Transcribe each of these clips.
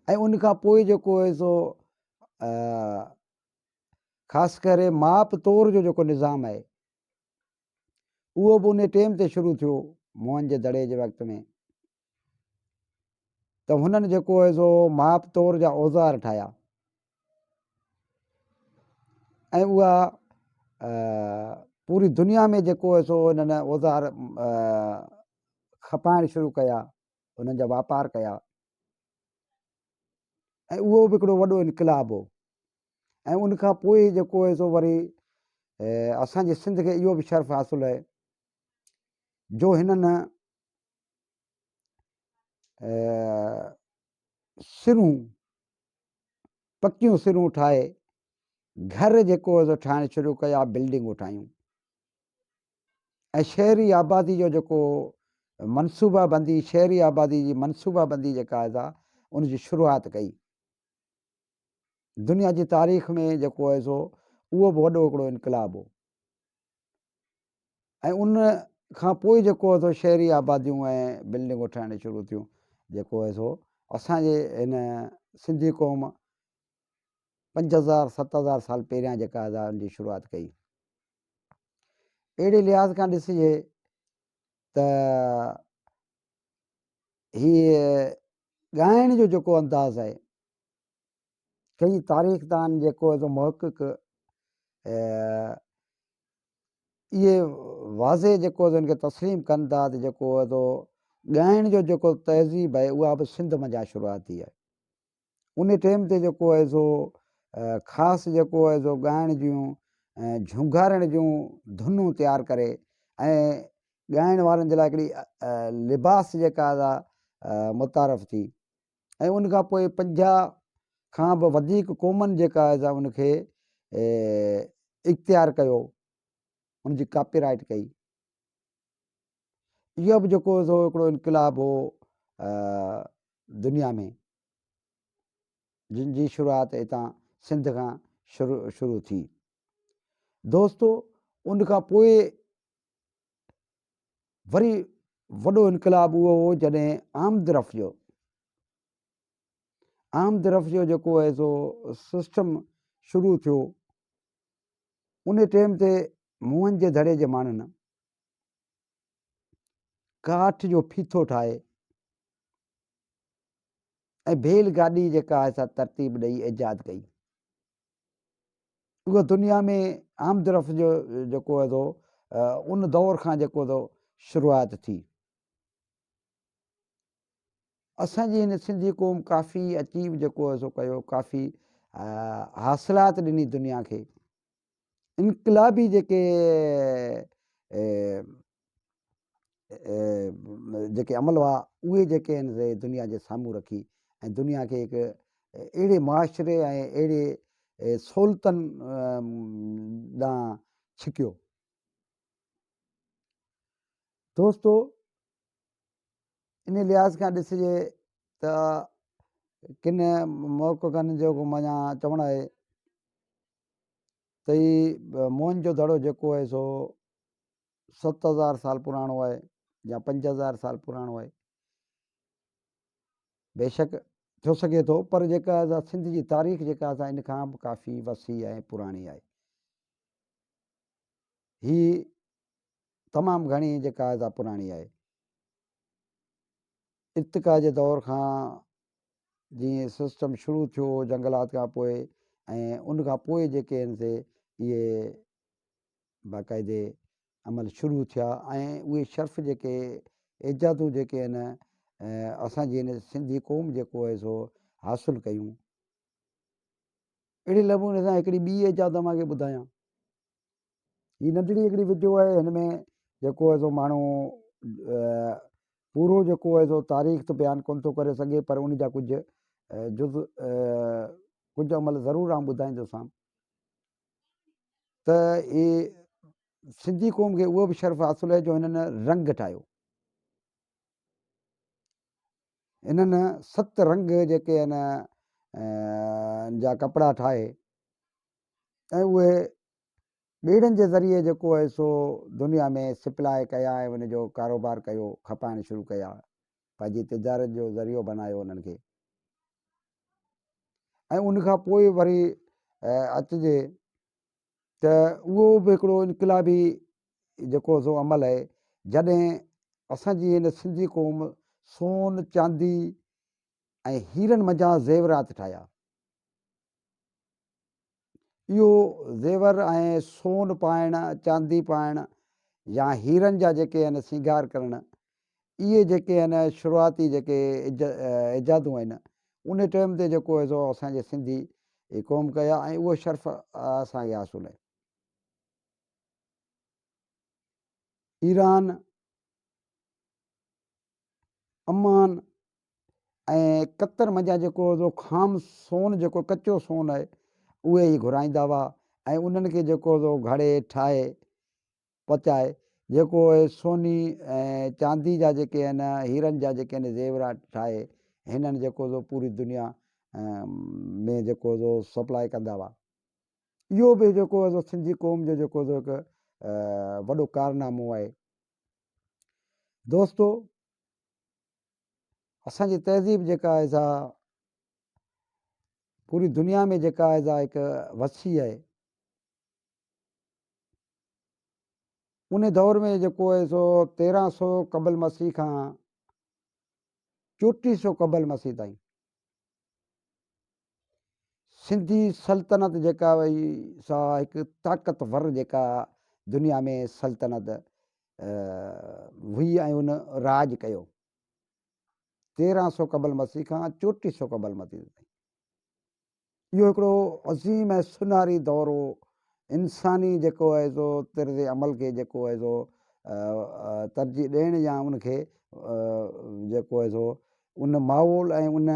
۽ ان کان پوء جيڪو آهي سو خاص ڪري ماپ تور جو جيڪو نظام آهي اهو به ان ٽيم تي شروع ٿيو موهن جي دڙي جي وقت ۾ ته هنن جيڪو آهي سو ماپ تور جا اوزار ٺاهيا ۽ اها پوري دنيا ۾ جيڪو آهي سو انهن اوزار کپائڻ شروع ڪيا انهن جا واپار ڪيا ۽ اهو به هڪڙو وڏو انقلاب هو ۽ ان کان پوء جيڪو آهي سو وري اسانجي سنڌ کي اهو به شرف حاصل آهي جو هنن سرون پڪيون سرون ٺاهي گهر جيڪو آهي سو ٺاهڻ شروع ڪيا بلڊنگون ٺاهيون ۽ شهري آبادي جو جيڪو منصوبه بندي شهري آبادي جي منصوبه بندي جيڪا آهي سا ان جي شروعات ڪئي. دنيا جي تاريخ ۾ جيڪو آهي سو اهو به وڏو هڪڙو انقلاب هو ۽ ان کان پوء جيڪو آهي سو شهري آباديون ۽ بلڊنگون ٺهڻ شروع ٿيون جيڪو آهي سو اسانجي هن سنڌي قوم 5000 7000 سال پهريان جيڪا آهي ان جي شروعات ڪئي. اهڙي لحاظ کان ڏسجي ته هي ڳائڻ جو جيڪو انداز آهي ڪئي تاريخدان جيڪو آهي سو محقق اهي واضح جيڪو آهي ان کي تسليم ڪن ٿا ته جيڪو آهي سو ڳائڻ جو جيڪو تهذيب آهي اها به سنڌ منجهان شروعات ٿي آهي ان ٽيم تي جيڪو آهي سو خاص جيڪو آهي سو ڳائڻ جون جهونگارڻ جون ڌنون تيار ڪري ۽ ڳائڻ وارن جي لاء هڪڙي لباس جيڪا آهي متعارف ٿي ۽ ان کان پوء 50 کان به وڌيڪ قومن جيڪا آهي سا ان کي اختيار ڪيو ان جي ڪاپي رائٽ ڪئي اهو به جيڪو سو هڪڙو انقلاب هو دنيا ۾ جن جي شروعات هتان سنڌ کان شروع شروع ٿي. دوستو ان کان پوء وري وڏو انقلاب اهو هو جڏهن آمد رفت جو آمد رفت جو جيڪو آهي سو سسٽم شروع ٿيو ان ٽيم تي موهن جي دڙي جي ماڻهن ڪاٺ جو ڦيٿو ٺاهي ۽ ڀيل گاڏي جيڪا آهي سا ترتيب ڏئي ايجاد ڪئي. اها دنيا ۾ آمد رفت جو جيڪو آهي سو ان دور کان جيڪو سو شروعات ٿي. اسان جي هن سنڌي قوم ڪافي اچيو جيڪو آهي سو ڪيو ڪافي حاصلات ڏني دنيا کي. انقلابي جيڪي جيڪي عمل هئا اهي جيڪي آهن سي دنيا جي سامهون رکي ۽ دنيا کي هڪ اهڙي معاشري ۽ اهڙي سهولتن ڏانهن ڇڪيو. دوستو ان لحاظ کان ڏسجي ته ڪن محققن جو معنيٰ چوڻ آهي ته هي موهن جو دڙو جيڪو آهي سو 7000 سال پراڻو آهي يا 5000 سال پراڻو آهي بيشڪ ٿيو سگهي ٿو پر جيڪا سنڌ جي تاريخ جيڪا اسان ان کان به ڪافي وسيع ۽ پراڻي آهي هي تمام گهڻي جيڪا آهي پراڻي آهي ارتقا جي دور کان جيئن سسٽم شروع ٿيو جنگلات کان پوء ۽ ان کان پوء جيڪي آهن سي اهي باقاعدي عمل شروع ٿيا ۽ اهي شرف جيڪي ايجادون جيڪي آهن اسان جي هن سنڌي قوم جيڪو آهي سو حاصل ڪيون. اهڙي نموني سان هڪڙي ٻي ايجاد اوهان کي ٻڌايان. هي ننڍڙي هڪڙي وڊيو آهي هن ۾ جيڪو آهي سو ماڻهو پورو جيڪو آهي سو تاريخ ته بيان ڪونه ٿو ڪري سگهي پر ان جا ڪجهه جز ڪجهه عمل ضرور آئون ٻڌائيندوسان ته هي سنڌي قوم کي اهو به شرف حاصل آهي جو هنن رنگ ٺاهيو هنن ست رنگ جيڪي آهن جا ڪپڙا ٺاهي ۽ اهي ٻيڙن جي ذريعي جيڪو آهي سو دنيا ۾ سپلاء ڪيا ۽ ان جو ڪاروبار ڪيو، کپائڻ شروع ڪيا، پنهنجي تجارت جو ذريعو بنايو انهن کي. ۽ ان کان پوء وري اچجي ته اهو به هڪڙو انقلابي جيڪو سو عمل آهي جڏهن اسان جي هن سنڌي قوم سون چاندي ۽ هيرن منجهان زيورات ٺاهيا. اهو زيور ۽ سون پائڻ، چاندي پائڻ يا هيرن جا جيڪي آهن سينگار ڪرڻ، اهي جيڪي آهن شروعاتي جيڪي ايجادون آهن، ان ٽيم تي جيڪو آهي سو اسان جي سنڌي قوم ڪيا ۽ اهو شرف اسان کي حاصل آهي. ايران عمان ۽ قطر منجهان جيڪو هو خام سون جيڪو ڪچو سون آهي اهي ئي گهرائيندا هئا ۽ انهن کي جيڪو هو گهڙي ٺاهي پچائي جيڪو اهي سوني ۽ چاندي جا جيڪي آهن هيرن جا جيڪي آهن زيورات ٺاهي هنن جيڪو هو پوري دنيا ۾ جيڪو هو سپلاء ڪندا هئا. اهو به جيڪو هو سنڌي قوم جو جيڪو هو هڪ وڏو ڪارنامو آهي. دوستو اسان جي تهذيب جيڪا آهي سا پوري دنيا ۾ جيڪا آهي سا هڪ وسيع آهي ان دور ۾ جيڪو آهي سو 1300 قبل مسيح کان 3400 قبل مسيح تائين سنڌي سلطنت جيڪا هئي سا هڪ طاقتور جيڪا دنيا ۾ سلطنت هئي ۽ ان راڄ ڪيو 1300 قبل مسيح کان 3400 قبل مسيح تائين اهو هڪڙو عظيم ۽ سنهري دور هو انساني جيڪو آهي سو طرز عمل کي جيڪو آهي سو ترجيح ڏيڻ يا ان کي جيڪو آهي سو ان ماحول ۽ ان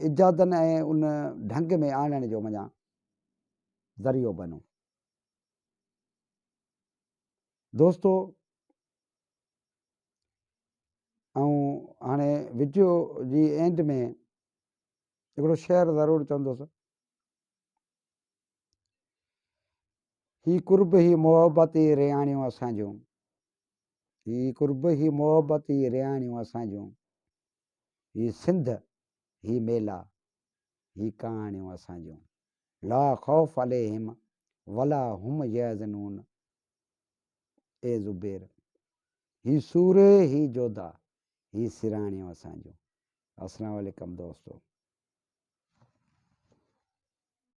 ايجادن ۽ ان ڍنگ ۾ آڻڻ جو مڃان ذريعو بنو. دوستو آئون هاڻي وڊيو جي اينڊ ۾ هڪڙو شعر ضرور چوندس. هي قرب هي محبت هي رياڻيون اسان جون، هي قرب هي محبت هي رياڻيون اسان جون، هي سنڌ، هي ميلا، هي ڪهاڻيون اسان جون. لا خوف عليهم ولا هم يحزنون اي زبير هي سوري هي جوڌا هي سراڻيون اسان جون. السلام عليڪم دوستو.